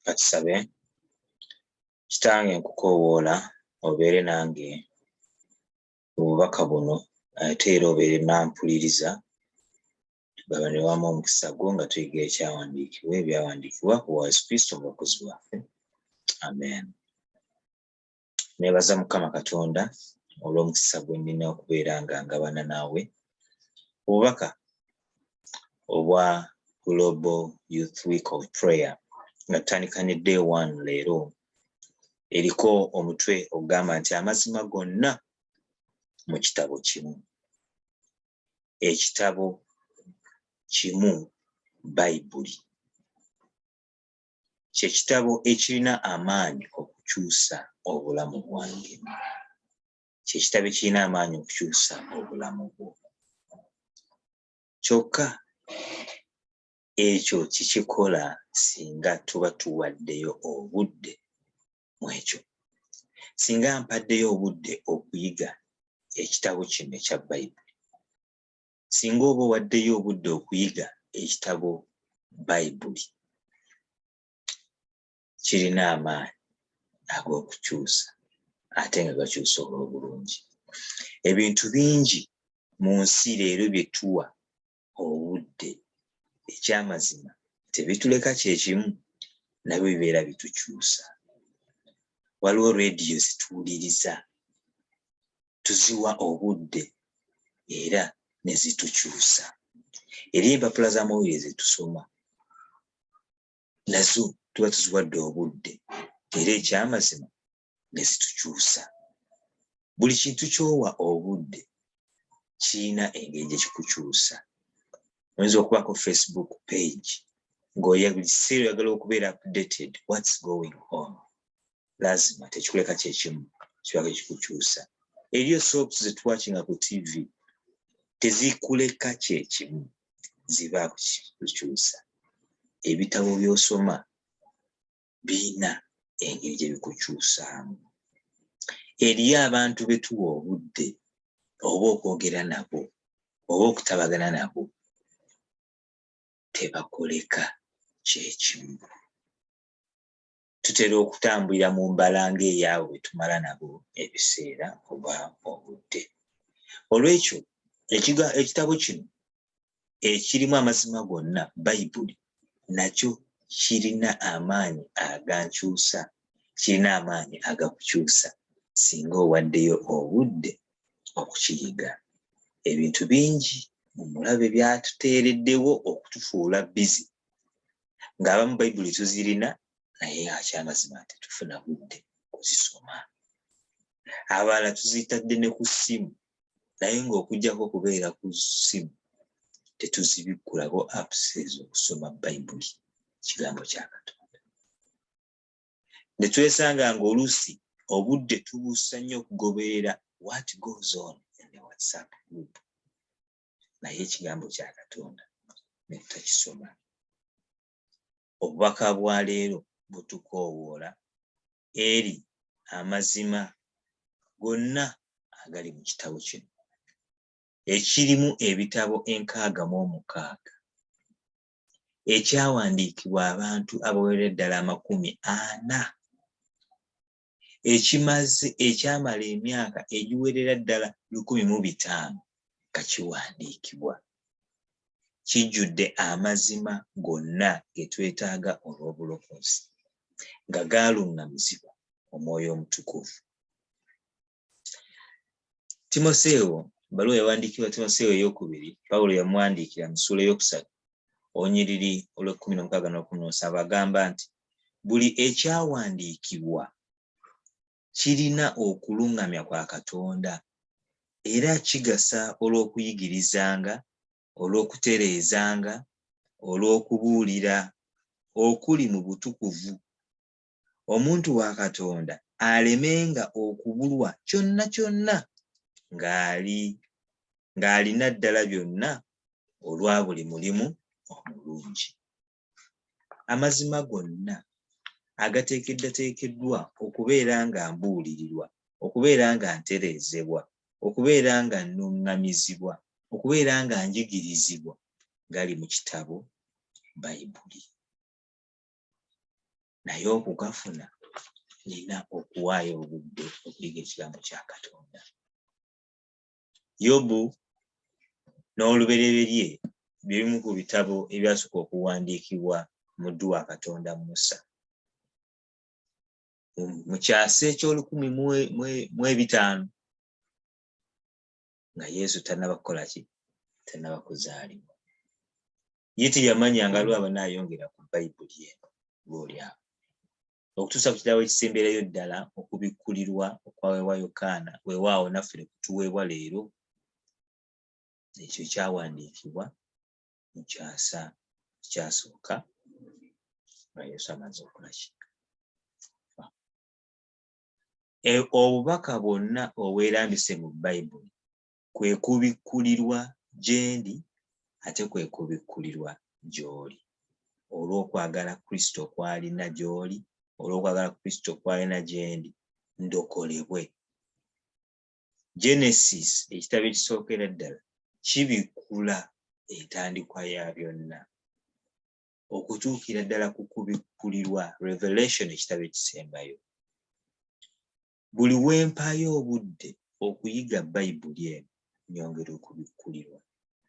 Katusabe. Kitange, nkukoowoola obeere nange obubaka buno, ate era obeere nampuliriza, tugabane wamu omukisa gwo nga tuyiga ekyawandiikibwa, ebyawandiikibwa ku wa Yesu Kristo omulokozi waffe. Amen. Nebaza Mukama Katonda olw'omukisa gwe nnina okubeera nga ngabana naawe obubaka obwa Global Youth Week of Prayer, nga tutandika ne day one leero, eriko omutwe ogugamba nti amazima gonna mu kitabo kimu, ekitabo kimu, Bayibuli. Kye kitabo ekirina amaanyi okukyusa obulamu bwange, kye kitabo ekirina amaanyi okukyusa obulamu bwo. Kyokka ekyo kikikola singa tuba tuwaddeyo obudde mu ekyo, singa mpaddeyo obudde okuyiga ekitabo kino ekya Bayibuli, singa oba owaddeyo obudde okuyiga ekitabo Bayibuli, kirina amaanyi ag'okukyusa, ate nga gakyusa olw'obulungi. Ebintu bingi mu nsi leero bye tuwa obudde, ekyamazima tebituleka kyekimu, nabyo bibeera bitukyusa. Waliwo rediyo zituwuliriza, tuziwa obudde era ne zitukyusa. Eri empapula z'amawulire zetusoma, nazo tuba tuziwadde obudde era ekyamazima ne zitukyusa. Buli kintu ky'owa obudde kirina engeri gye kikukyusa. Oyinza okubaako Facebook page ng'oya buli kiseera oyagala okubeera updated what's going on, lazima tekikuleka kyekimu, kibako ekikukyusa. Eriyo soaps zetuwakinga ku TV, tezikuleka kyekimu, zibaako kikukyusa. Ebitabo by'osoma birina engeri gye bikukyusaamu. Eriyo abantu be tuwa obudde oba okwogera nabo oba okutabagana nabo, tebakoleka kyekimu. Tutera okutambulira mu mbala ng'eyaabwe bwe tumala nabo ebiseera oba obudde. Olwekyo ekitabo kino ekirimu amazima gonna, Bayibuli, nakyo kirina amaanyi agankyusa, kirina amaanyi agakukyusa singa owaddeyo obudde okukiyiga. Ebintu bingi omulabe byatuteereddewo okutufuula busy, ng'abamu Bayibuli tuzirina naye akyamazima tetufuna budde kuzisoma. Abalala tuzitadde ne ku ssimu, naye ng'okuggyako okubeera ku ssimu tetuzibikkulako apps ezo okusoma Bayibuli, kigambo kya Katonda, ne twesanga ng'oluusi obudde tubuusa nnyo okugoberera what goes on in the WhatsApp group, naye ekigambo kya Katonda ne tutakisoma. Obubaka bwa leero butukoowoola eri amazima gonna agali mu kitabo kino ekirimu ebitabo 66, ekyawandiikibwa abantu abawerera ddala 40, ekimaze ekyamala emyaka egiwerera ddala 1500 nga kiwandiikibwa. Kijjudde amazima gonna ge twetaaga olw'obulokozi, nga gaaluŋŋamizibwa Omwoyo Omutukuvu. Timoseewo, ebbaluwa yawandiikibwa Timoseewo ey'okubiri, Pawulo yamuwandiikira mu ssuula ey'okusatu olunyiriri olw'ekumi n'omukaaga n'olwekumi n'omusanvu, agamba nti buli ekyawandiikibwa kirina okuluŋŋamya kwa Katonda era kigasa olw'okuyigirizanga, olw'okutereezanga, olw'okubuulira okuli mu butukuvu, omuntu wa Katonda alemenga okubulwa kyonna kyonna, ng'ali ng'alina ddala byonna olwa buli mulimu omulungi. Amazima gonna agateekeddwateekeddwa okubeera nga mbuulirirwa, okubeera nga ntereezebwa, okubeera nga nnuŋŋamizibwa, okubeera nga njigirizibwa, gali mu kitabo Bayibuli. Naye okugafuna nina okuwaayo obudde okuyiga ekigambo kya Katonda. Yobu n'Olubereberye bye bimu ku bitabo ebyasooka okuwandiikibwa muddu wa Katonda Musa mu kyasa eky'olukumi mu ebitaano nga Yesu tannaba kukola ki, tannaba kuzaalibwa. Ye teyamanya nga lwaba naayongera ku Bayibuli eno ng'oli awo okutuusa ku kitabo ekisemberayo ddala, Okubikkulirwa okwaweebwa Yokaana. Weewaawo naffe ne kutuweebwa leero. Ekyo kyawandiikibwa mu kyasa ekyasooka nga Yesu amaze okukola ki. Obubaka bwonna obwerambise mu Bayibuli kwe kubikkulirwa gye ndi, ate kwe kubikkulirwa gy'oli, olw'okwagala Kristo kwalina gy'oli, olw'okwagala Kristo kwalina gye ndi, ndokolebwe. Genesis, ekitabo ekisookera ddala, kibikkula entandikwa ya byonna okutuukira ddala ku Kubikkulirwa, Revelation, ekitabo ekisembayo. Buli wempaayo obudde okuyiga Bayibuli eno, nyongera okubikkulirwa.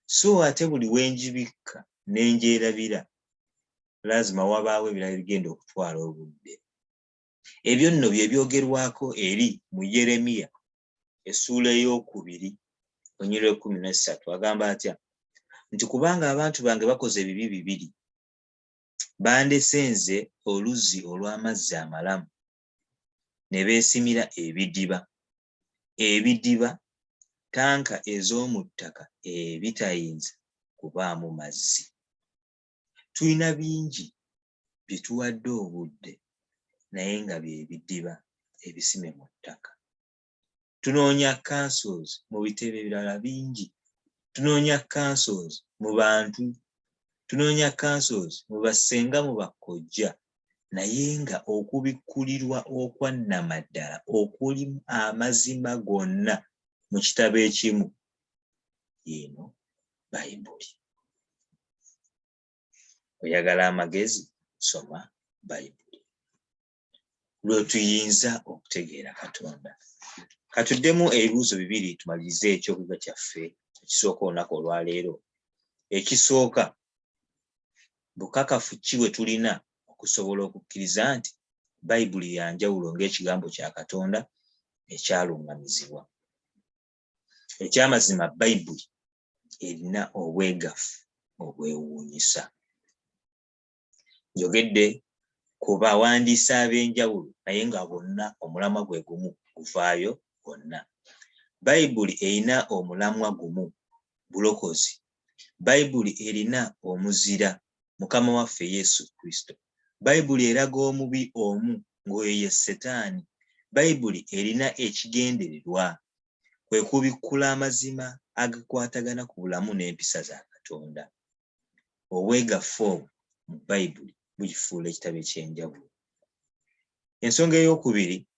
So ate buli wenjibikka nenjerabira, lazima wabaawo ebirala ebigenda okutwala obudde. Ebyo nno bye byogerwako eri mu Yeremiya essuula 2, olunyiriri 13. Agamba atya? Nti, "Kubanga abantu bange bakoze ebibi bibiri: bandese nze oluzzi olw'amazzi amalamu, ne beesimira ebidiba, ebidiba, tanka ez'omu ttaka ebitayinza kubaamu mazzi." Tulina bingi bye tuwadde obudde, naye nga bye bidiba ebisime mu ttaka. Tunoonya counsels mu bitebe ebirala bingi, tunoonya counsels mu bantu, tunoonya counsels mu bassenga, mu bakojja, naye nga okubikkulirwa okwa nnamaddala okulimu amazima gonna mu kitabo ekimu yeeno Bayibuli. Oyagala amagezi, soma Bayibuli, lwe tuyinza okutegeera Katonda. Katuddemu ebibuuzo bibiri tumalirize ekyokuyiga kyaffe ekisooka olunaku olwaleero. Ekisooka, bukakafu ki bwe tulina okusobola okukkiriza nti Bayibuli ya njawulo ng'ekigambo kya Katonda ekyaluŋŋamizibwa? Ekyamazima, Bayibuli erina obwegafu obwewuunyisa. Njogedde ku bawandiisi ab'enjawulo, naye nga bonna omulamwa gwe gumu guvaayo gwonna. Bayibuli erina omulamwa gumu, bulokozi. Bayibuli erina omuzira, Mukama waffe Yesu Kristo. Bayibuli eraga omubi omu, ng'oyo ye Setaani. Bayibuli erina ekigendererwa, kwe kubikkula amazima agakwatagana ku bulamu n'empisa za Katonda. Obwegaffe obwo mu Bayibuli bugifuula ekitabo eky'enjawulo. Ensonga ey'okubiri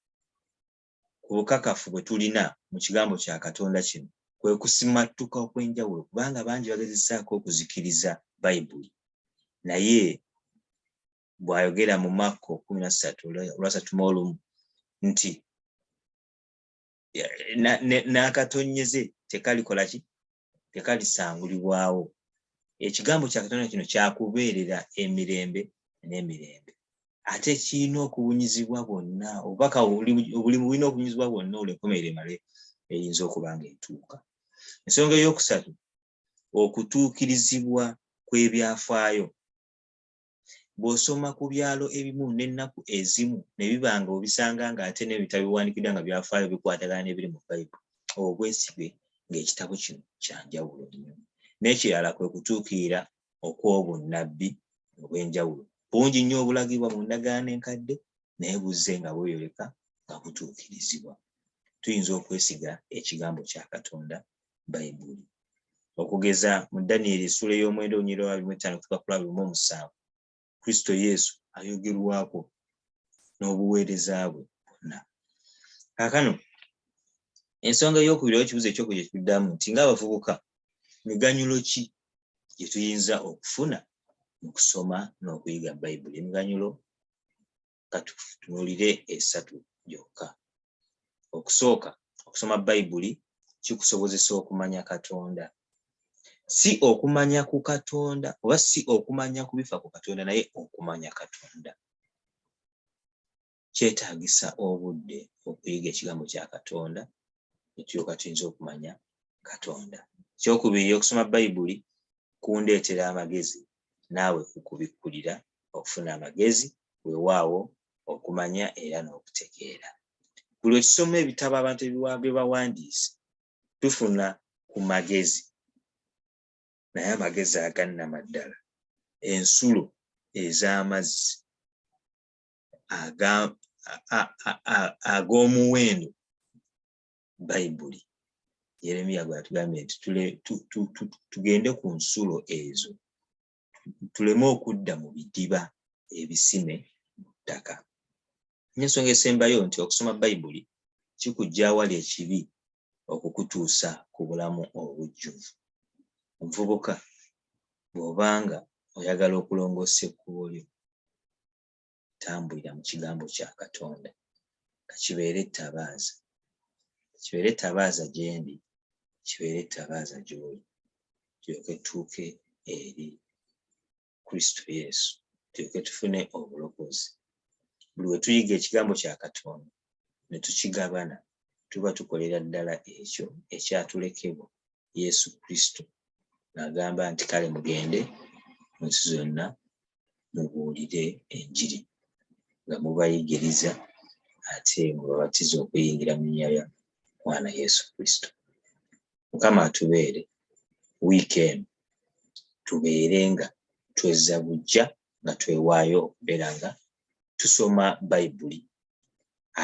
ku bukakafu bwe tulina mu kigambo kya Katonda kino kwe kusimattuka okw'enjawulo, kubanga bangi bagezesaako okuzikiriza Bayibuli. Naye bw'ayogera mu Makko 13:31 nti n'akatonyeze tekalikola ki, tekalisangulibwawo. Ekigambo kya Katonda kino kyakubeerera emirembe n'emirembe, ate kirina okubunyizibwa bwonna. Obubaka obulimu bulina okubunyizibwa bwonna olwo enkomerero emale eyinza okuba nga etuuka. Ensonga eyokusatu, okutuukirizibwa kw'ebyafaayo. Bw'osoma ku byalo ebimu n'ennaku ezimu ne biba nga obisanga ng'ate n'ebitabo biwandiikiddwa nga byafaayo bikwatagana n'ebiri mu Bayibuli, obwesige ng'ekitabo kino kya njawulo nnyo. N'ekirala kwe kutuukirira okw'obunnabbi obw'enjawulo bungi nnyo obulagibwa mu Ndagaano Enkadde, naye buzze nga bweyoleka nga butuukirizibwa. Tuyinza okwesiga ekigambo kya Katonda, Bayibuli. Okugeza, mu Daniyeri essuula 9, olunyiriri lwa 25 kutuuka ku 27, Kristo Yesu ayogerwako n'obuweereza bwe bwonna. Kaakano ensonga ey'okubiri oba ekibuuzo ekyokubiri kyetuddamu nti, ng'abavubuka, miganyulo ki gye tuyinza okufuna mu kusoma n'okuyiga Bayibuli? Emiganyulo Katutunuulire esatu gyokka. Okusooka, okusoma Bayibuli kikusobozesa okumanya Katonda. Si okumanya ku Katonda oba si okumanya ku bifa ku Katonda, naye okumanya Katonda. Kyetaagisa obudde okuyiga ekigambo kya Katonda ne tulyoka tuyinza okumanya Katonda. Ekyokubiri, okusoma Bayibuli kundeetera amagezi, naawe kukubikkulira okufuna amagezi, weewaawo okumanya era n'okutegeera. Buli lwe tusoma ebitabo abantu bye bawandiise, tufuna ku magezi, naye amagezi agannamaddala, ensulo ez'amazzi ag'omuwendo, Bayibuli. Yeremiya gwe atugambye nti tugende ku nsulo ezo, tuleme okudda mu bidiba ebisime mu ttaka. N'ensonga esembayo nti okusoma Bayibuli kikujja awali ekibi okukutuusa ku bulamu obujjuvu. Omuvubuka, bw'obanga oyagala okulongoosa ekkubo lyo, tambulira mu kigambo kya Katonda. Kakibeere ettabaaza, kibeere ettabaaza gyendi, kibeere ettabaaza gy'oli, tulyoke tutuuke eri Kristo Yesu, tulyoke tufune obulokozi. Buli we tuyiga ekigambo kya Katonda ne tukigabana, tuba tukolera ddala ekyo ekyatulekebwa Yesu Kristo ng'agamba nti, "Kale mugende mu nsi zonna mubuulire enjiri, nga mubayigiriza ate mubabatize okuyingira mu linnya lya Mwana Yesu Kristo." Mukama atubeere wiiki eno, tubeere nga twezza buggya, nga twewaayo okubeera nga tusoma Bayibuli.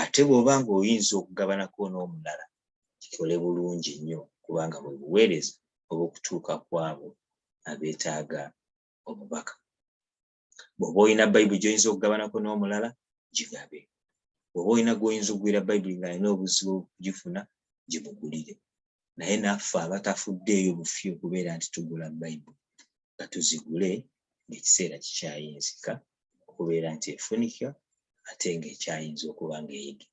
Ate bw'oba ng'oyinza okugabanako n'omulala, kikole bulungi nnyo, kubanga bwe buweereza obw'okutuuka ku abo abeetaaga obubaka. Bw'oba olina Bayibuli gy'oyinza okugabanako n'omulala, gigabe. Bw'oba olina gw'oyinza okugulira Bayibuli ng'alina obuzibu okugifuna, gimugulire. Naye naffe abatafuddeeyo bufi okubeera nti tugula Bayibuli, nga tuzigule ng'ekiseera kikyayinzika okubeera nti efunika ate ng'ekyayinza okuba ng'eyiga.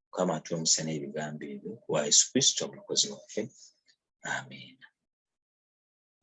Mukama atuwe omukisa n'ebigambo ebyo, wa Yesu Kristo Omulokozi waffe. Amiina.